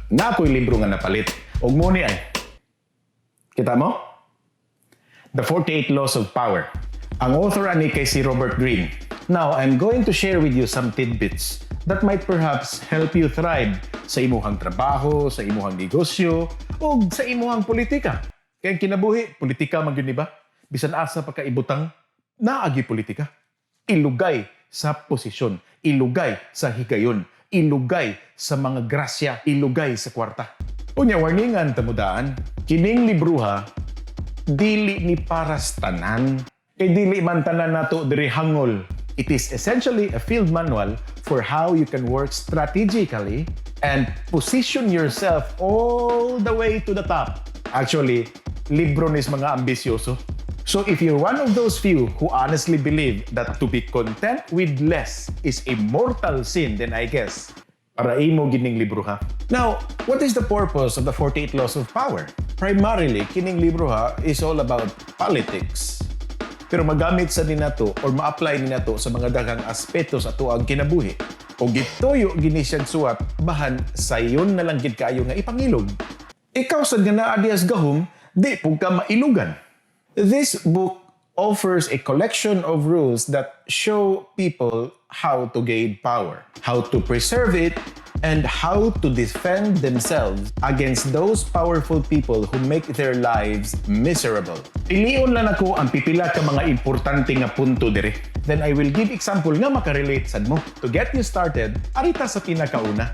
Naa ko'y libro nga napalit. Og mao ni ay. Kita mo? The 48 Laws of Power. Ang author ani kay si Robert Greene. Now, I'm going to share with you some tidbits that might perhaps help you thrive sa imuhang trabaho, sa imuhang negosyo, o sa imuhang politika. Kay ang kinabuhi, politika man gyud ni ba? Bisan asa pa ka ibutang, naa gyuy politika. Ilugay sa posisyon, ilugay sa higayon, ilugay sa mga grasya, ilugay sa kwarta. Unya, warningan ta mo daan, kining libruha dili ni para sa tanan. Kay dili man tanan nato diri hangol. It is essentially a field manual for how you can work strategically and position yourself all the way to the top. Actually, libro ni sa mga ambisyoso. So if you're one of those few who honestly believe that to be content with less is a mortal sin, then I guess para imo gining libro ha. Now, what is the purpose of the 48 Laws of Power? Primarily, kining libro ha is all about politics. Pero magamit sa ni nato or ma-apply ni nato sa mga daghang aspeto sa atoang kinabuhi. O gituyo gini siyang suwat, bahan sayon na lang gid kaayo nga ipangilog. Ikaw sad nga naa dihas gahom, di pud ka mailugan. This book offers a collection of rules that show people how to gain power, how to preserve it, and how to defend themselves against those powerful people who make their lives miserable. Pilion lang ako ang pipila ka mga importante nga punto dire. Then I will give example nga makarelate sad mo. To get you started, ari ta sa pinakauna.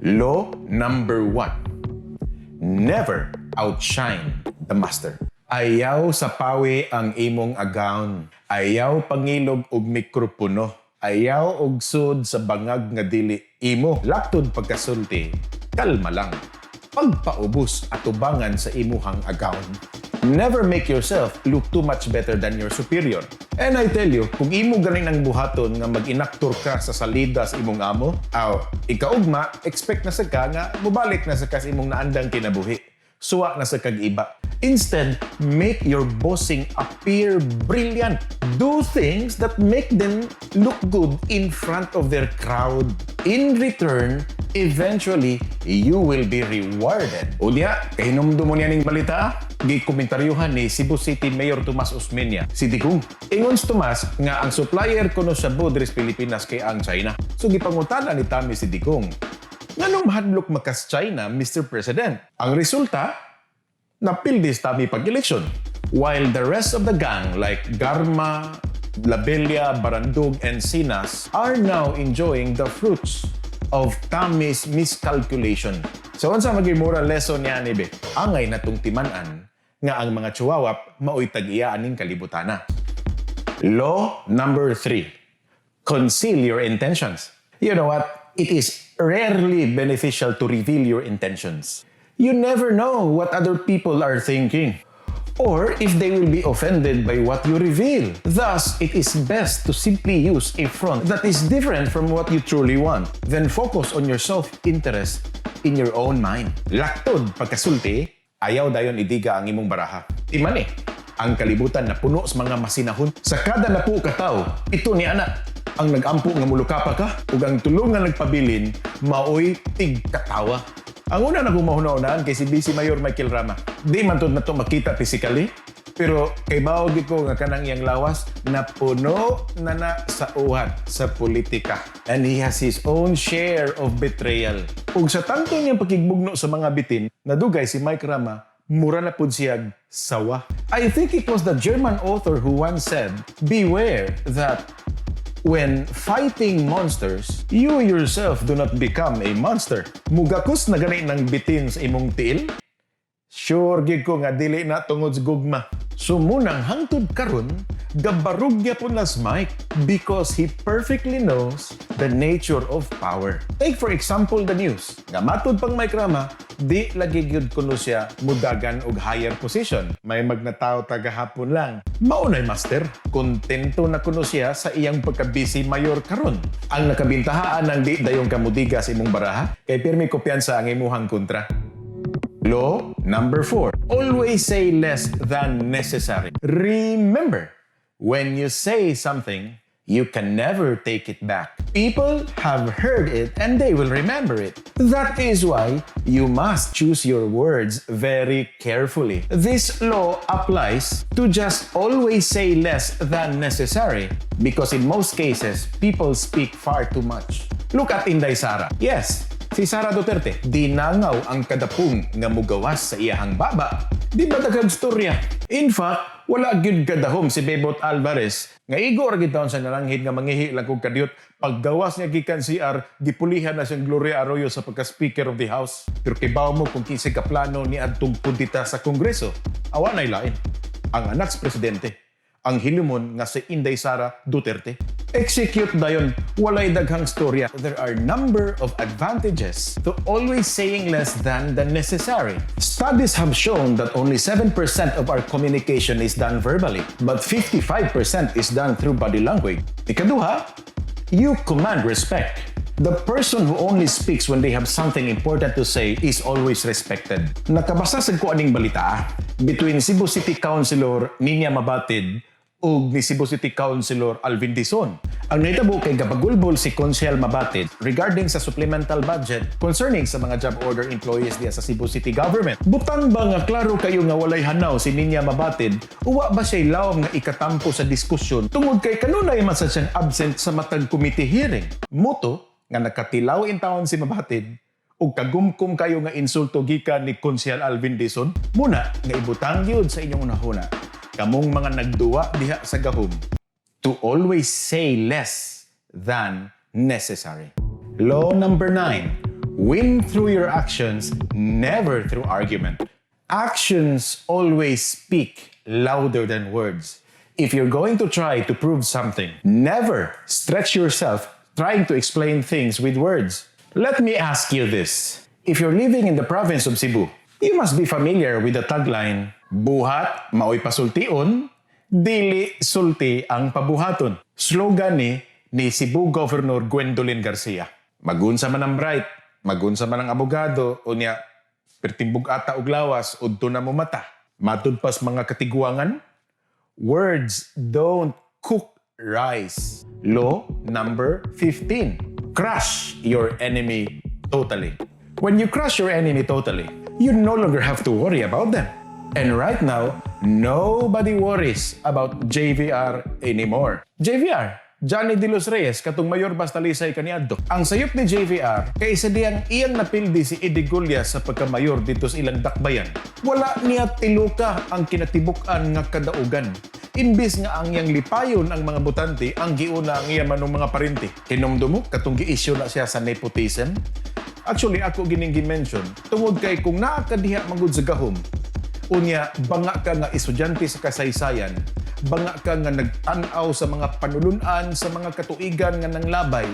Law number 1. Never outshine the master. Ayaw sapawi ang imong agawon. Ayaw pangilog og mikropono. Ayaw og sud sa bangag nga dili imo. Laktod pagkasulti, kalma lang. Pagpaubos atubangan sa imuhang agawon. Never make yourself look too much better than your superior. And I tell you, kung imo ganin ang buhaton nga mag-inaktor ka sa salida sa imong amo, aw, ikaugma, expect na sa ka nga mubalik na sa ka sa imong naandang kinabuhi. Suwa na sa kag iba. Instead, make your bossing appear brilliant. Do things that make them look good in front of their crowd. In return, eventually, you will be rewarded. Unya, kahinumdum mo niya ning balita? Gikomentaryohan ni Cebu City Mayor Tomas Osmeña, si Digong. Ingon si Tomas nga ang supplier kuno sa shabu diri sa Pilipinas kay ang China. So gipangutana ni Tommy si Digong, "Nganong mahadlok man kas China, Mr. President?" Ang resulta, napildi si Tommy pag-eleksyon. While the rest of the gang like Garma, Labella, Barandug, and Sinas are now enjoying the fruits of Tommy's miscalculation. So unsa maging moral lesson niya ni be? Angay natong timan-an nga ang mga chihuahua maoy tag-iya aning kalibutana. Law number 3. Conceal your intentions. You know what? It is rarely beneficial to reveal your intentions. You never know what other people are thinking or if they will be offended by what you reveal. Thus, it is best to simply use a front that is different from what you truly want. Then focus on your self-interest in your own mind. Laktod pagkasulti, ayaw dayon idiga ang imong baraha. Timan eh, ang kalibutan na puno sa mga masinahon. Sa kada napu ka tawo, pito ni ana ang nagampo nga mulukapa ka ug ang tulo nga nagpabilin maoy tigkatawa. Ang una na mahuna-hunaan kay si Vice Mayor Michael Rama. Di man tud nato makita physically, pero kaybawo gyud ko nga kanang iyang lawas na puno na na sa uhat sa politika. And he has his own share of betrayal. Ug sa tanto niyang pakigbugno sa mga bitin, nadugay si Mike Rama mura na pud siyag sawa. I think it was the German author who once said, "Beware that when fighting monsters, you yourself do not become a monster." Mugakos na gani ng bitin sa imong tiil? Sure gid ko nga dili na tungod sa gugma. So mao nang hangtod karon, gabarog gyapon na si Mike because he perfectly knows the nature of power. Take for example the news. Nga matud pang Mike Rama, di lagi gyud kuno siya mudagan og higher position. May magnataw tagahapon lang. Mao na'y master. Kontento na kuno siya sa iyang pagka-vice mayor karon. Ang nakabintahaan ng di dayong kamudiga sa imong baraha, kay pirmi kumpiyansa ang imuhang kontra. Law number 4. Always say less than necessary. Remember, when you say something, You can never take it back. People have heard it and they will remember it. That is why you must choose your words very carefully. This law applies to just always say less than necessary because in most cases, people speak far too much. Look at Inday Sara. Yes, si Sara Duterte, dinangaw ang kadapong nga mugawas sa iyahang baba. Di ba daghang storya? In fact, wala gyud kadahom si Bebot Alvarez nga igo ra gyud taon sa nalanghid nga mangihi lang kog kadiyot. Paggawas niya gikan CR, gipulihan na siyang Gloria Arroyo sa pagka-Speaker of the House. Pero kibaw mo kung kinsay kaplano ni adtong kudita sa Kongreso? Awa na'y lain. Ang anak sa presidente, ang hilimon nga si Inday Sara Duterte. Execute dayon, walay daghang storya. There are number of advantages to always saying less than the necessary. Studies have shown that only 7% of our communication is done verbally, but 55% is done through body language. Ikaduha, you command respect. The person who only speaks when they have something important to say is always respected. Nakabasa sad ko aning balita between Cebu City Councilor Niña Mabatid ug ni Cebu City Councilor Alvin Dizon. Ang nahitabo kay gabagulbol si Konsehal Mabatid regarding sa supplemental budget concerning sa mga job order employees diya sa Cebu City Government. Butang ba nga klaro kayo nga walay hanaw si Niña Mabatid, uwa ba siya'y lawom nga ikatampo sa diskusyon tungod kay kanunay man sa siyang absent sa matag committee hearing? Mao to nga nakatilaw in taon si Mabatid ug kagumkum kayo nga insulto gikan ni Konsehal Alvin Dizon. Muna nga ibutang gyud sa inyong unahuna, kamong mga nagduwa diha sa gahom, to always say less than necessary. Law number 9: win through your actions, never through argument. Actions always speak louder than words. If you're going to try to prove something, never stretch yourself trying to explain things with words. Let me ask you this. If you're living in the province of Cebu, you must be familiar with the tagline, "Buhat, maoy pasultion, dili sulti ang pabuhaton." Slogan ni Cebu Governor Gwendolyn Garcia. Magunsa man ang bright, magunsa man ang abogado, unya, pertimbog ata og lawas, udto na mo mata. Matud pas mga katiguangan, words don't cook rice. Law number 15. Crush your enemy totally. When you crush your enemy totally, you no longer have to worry about them. And right now, nobody worries about JVR anymore. JVR, Johnny De Los Reyes, katong mayor ba sa Talisay kaniadto. Ang sayop ni JVR, kay sa diyang iyang napildi si Eddie Gulya sa pagkamayor dito sa ilang dakbayan. Wala niya tiluka ang kinatibuk-an nga kadaugan. Imbis nga ang iyang lipayon ang mga botante, ang giuna ang iya manong mga parinti. Hinumdum mo, katong gi-issue na siya sa nepotism. Actually, ako gining gi-mention, tungod kay kung naa ka diha magud sa gahom, unya, banga ka nga estudyante sa kasaysayan, banga ka nga nagtan-aw sa mga panulunan, sa mga katuigan nga nanglabay,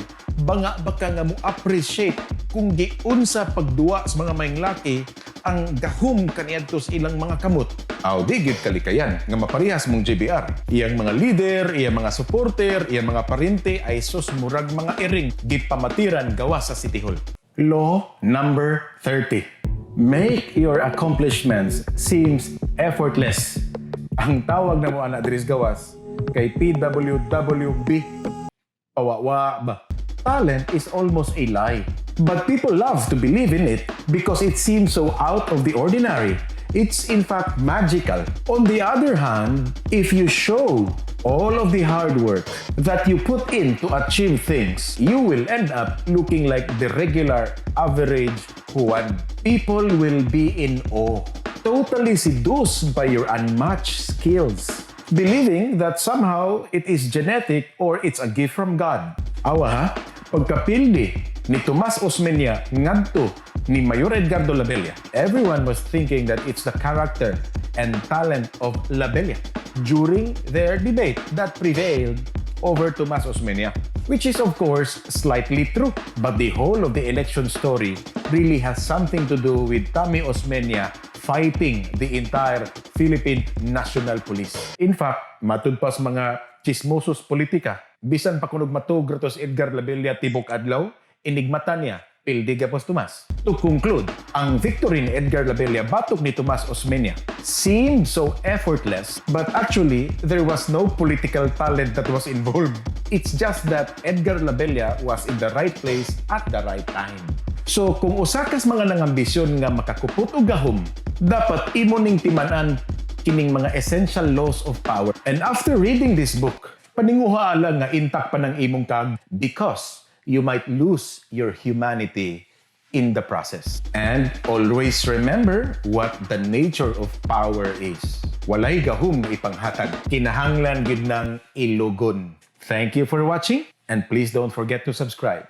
banga ba ka nga mo appreciate kung giunsa pagduwa sa mga maayong laki ang gahom kaniadto sa ilang mga kamot? Aw, di gyud kalikayan nga maparehas mong JBR. Iyang mga leader, iyang mga supporter, iyang mga parente ay sus, murag mga iring gipamatiran gawas sa City Hall. Law number 30. Make your accomplishments seems effortless. Ang tawag na mo ana diri sa gawas kay PWWB. Pawawa ba? Talent is almost a lie. But people love to believe in it because it seems so out of the ordinary. It's in fact magical. On the other hand, if you show all of the hard work that you put in to achieve things, you will end up looking like the regular average Juan. People will be in awe, totally seduced by your unmatched skills, believing that somehow it is genetic or it's a gift from God. Awa ha, pagkapildi ni Tomas Osmeña ngadto ni Mayor Edgardo Labella, everyone was thinking that it's the character and talent of Labella during their debate that prevailed over Tomas Osmeña, which is, of course, slightly true. But the whole of the election story really has something to do with Tommy Osmeña fighting the entire Philippine National Police. In fact, matud pas mga chismosos politika, bisan pa kunog matug rato si Edgar Labella tibok adlaw, inigmata niya. Pildi gapos Tomas. To conclude, ang victory ni Edgar Labella batok ni Tomas Osmeña seemed so effortless, but actually, there was no political talent that was involved. It's just that Edgar Labella was in the right place at the right time. So kung usa kas mga nangambisyon nga makakupot og gahom, dapat imo ning timan-an kining mga essential laws of power. And after reading this book, paninguha lang nga intact pa ng imong kag because you might lose your humanity in the process. And always remember what the nature of power is. Walay gahom nga ipanghatag. Kinahanglan gid nang ilugon. Thank you for watching and please don't forget to subscribe.